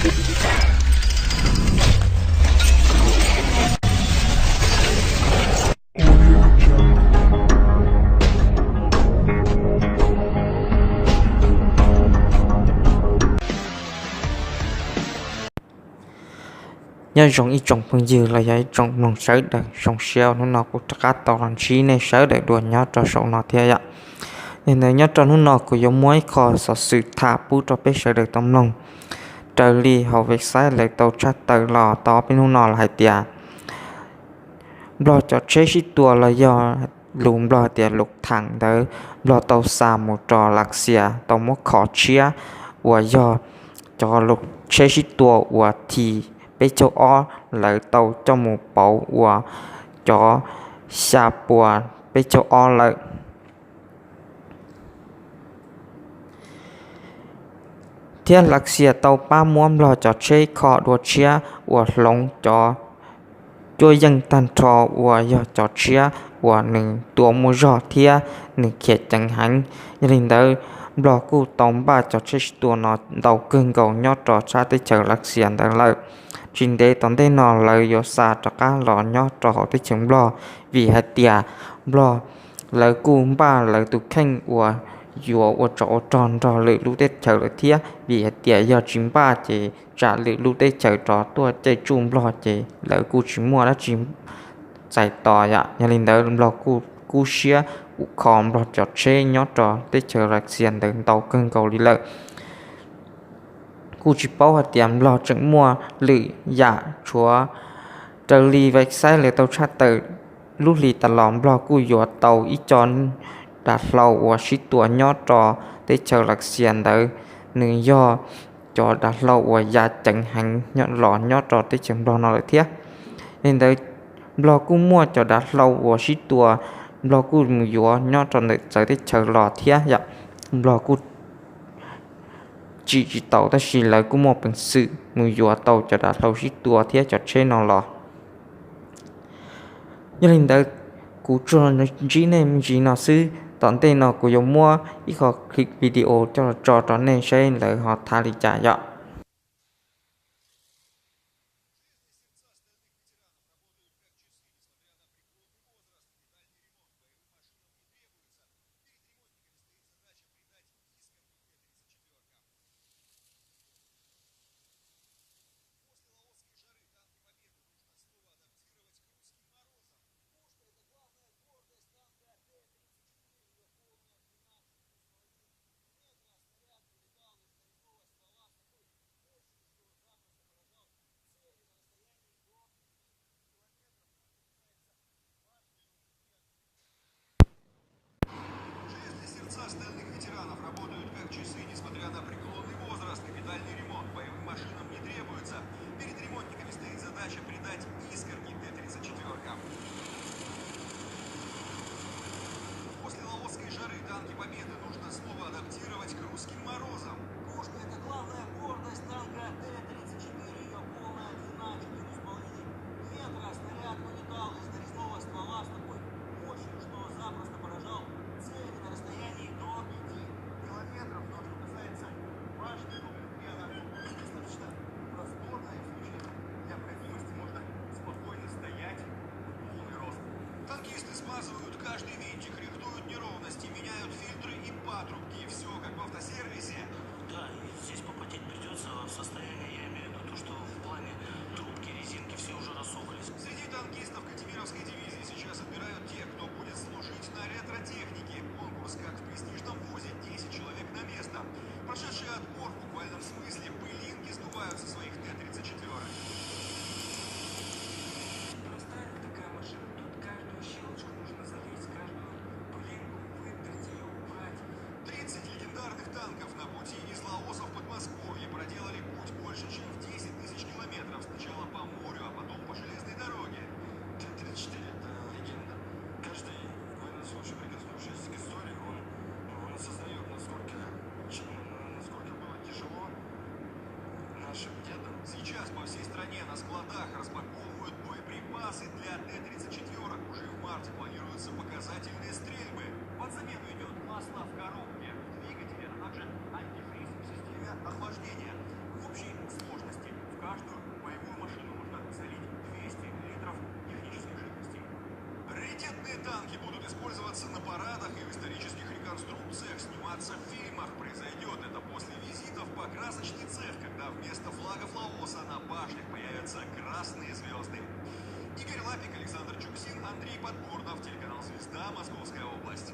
Nyob zoo ib tsoom phooj ywg los yog ib tsoom mloog sawv daws, zoo siab hnub no kuv rov qab tau los ntsib nej sawv daws dua nyob rau saum no thiab yom. Yog li ntawd nyob rau hnub no kuv yuav muab ib qho xov xwm tham pub rau peb sawv daws tau mloog raws li hauv website lawv tau tshaj tawm los tau peb hnub no los hais tias Nplog cov tsheb sib tua los yog lus Nplog tias lus thas ntawd, Nplog tau xa mus rau Lav Xias tau muab kho tshiab uas yog cov lus tsheb sib tua uas T peb caug ob lawv tau coj mus pauv ua cov xya pua peb caug ob lawm. Thiab Lav Xias tau pab muab Nplog cov tsheb kho dua tshiab uas hloov cov cuab yeej tag nrho uas yog cov tshiab uas nws tua muaj zog thiab nws khiav ceev heev. Yog li ntawd, Nplog kuj tau npaj cov tsheb sib tua no ntau kawg nkaus nyob rau sab teb chaws Lav Xias ntawd lawm. Tsis ntev tom ntej no lawv yuav xa rov qab los nyob rau hauv teb chaws Nplog, vim hais tias Nplog lawv kuj npaj lawv tus kheej uas yuav ua tsov ua rog nrog lwm lub teb chaws lawm thiab, vim hais tias yog tsis npaj ces tsam lwm lub teb chaws rov tuaj caij tsuj Nplog ces lawv kuj tsis muaj dab tsi txais tos yom. Yog li ntawd Nplog kuj kub siab kho Nplog cov tsheb nyob rau teb chaws Lav Xias ntawd ntau kawg nkaus li lawm. Kuj tsis paub hais tias Nplog tseem muaj lwm yam tshuav raws li website lawv tau tshaj tawm lub hlis tas los Nplog kuj yuav tau ib co dav hlau uas sib tua nyob rau teb chaws Lav Xias ntawd, nws yog cov dav hlau uas ya ceev heev los nyob rau teb chaws Nplog no lawm thiab. Li ntawd, Nplog kuj muaj cov dav hlau uas sib tua, Nplog kuj mus yuav nyob rau ntawm txawv teb chaws los thiab yom. Nplog kuj tsim tsis tau tab sis lawv kuj muaj peev xwm mus yuav tau cov dav hlau sib tua thiab cov tsheb no los. Yog li ntawd, kuv tsuas ntsib nej me ntsis no xwb, tom ntej no kuv yuav muab ib qho clip video coj los tso rau nej saib lawv ho tham li cas yom. Железные сердца стальных ветеранов работают как часы, несмотря на преклонный возраст. Капитальный ремонт боевым машинам не требуется. Перед ремонтниками стоит задача придать искорки Т тридцать четвёркам. После лаосской жары танки Победы нужно снова адаптировать к русским морозам. Пушка — это главная гордость танка Т тридцать четыре. Ее полная длина четыре с половиной метра. Снаряд вылетал из нарезного ствола с такой мощью, что запросто поражал цели на расстоянии до пяти километров. Но что касается башни, то внутри она достаточно просторная, и в случае необходимости можно спокойно стоять в полный рост. Танкисты смазывают каждый винтик, рихтуют неровности, меняют фильтры и патрубки. Все как в автосервисе. Да, и здесь попотеть придется. Состояние, я имею в виду то, что в плане трубки, резинки, все уже рассохлись. Среди танкистов Кантемировской дивизии сейчас отбирают тех, кто будет служить на ретротехнике. Конкурс, как в престижном вузе, десять человек на место. Прошедшие отбор в буквальном смысле пылинки сдувают со своих Т тридцать четыре. Простая такая машина. Тут каждую щелочку нужно залезть, каждую пылинку выдрать, ее убрать. Тридцать легендарных танков на пути из Лаоса в Подмосковье проделали путь больше, чем в десять тысяч километров. Сначала по морю, а потом по железной дороге. Т тридцать четыре — это легенда. Каждый военнослужащий, прикоснувшийся к истории, он, ну, он осознаёт, насколько, ч-, на-, насколько было тяжело нашим дедам. Сейчас по всей стране на складах распаковывают боеприпасы для Т тридцать четыре. Уже в марте планируются показательные стрельбы. Под замену идёт масло в коробке, в двигателе, а также антифриз в системе охлаждения. В общей сложности Раритетные танки будут использоваться на парадах и в исторических реконструкциях, сниматься в фильмах. Произойдет это после визитов в покрасочный цех, когда вместо флагов Лаоса на башнях появятся красные звезды. Игорь Лапик, Александр Чуксин, Андрей Подгорнов, телеканал «Звезда», Московская область.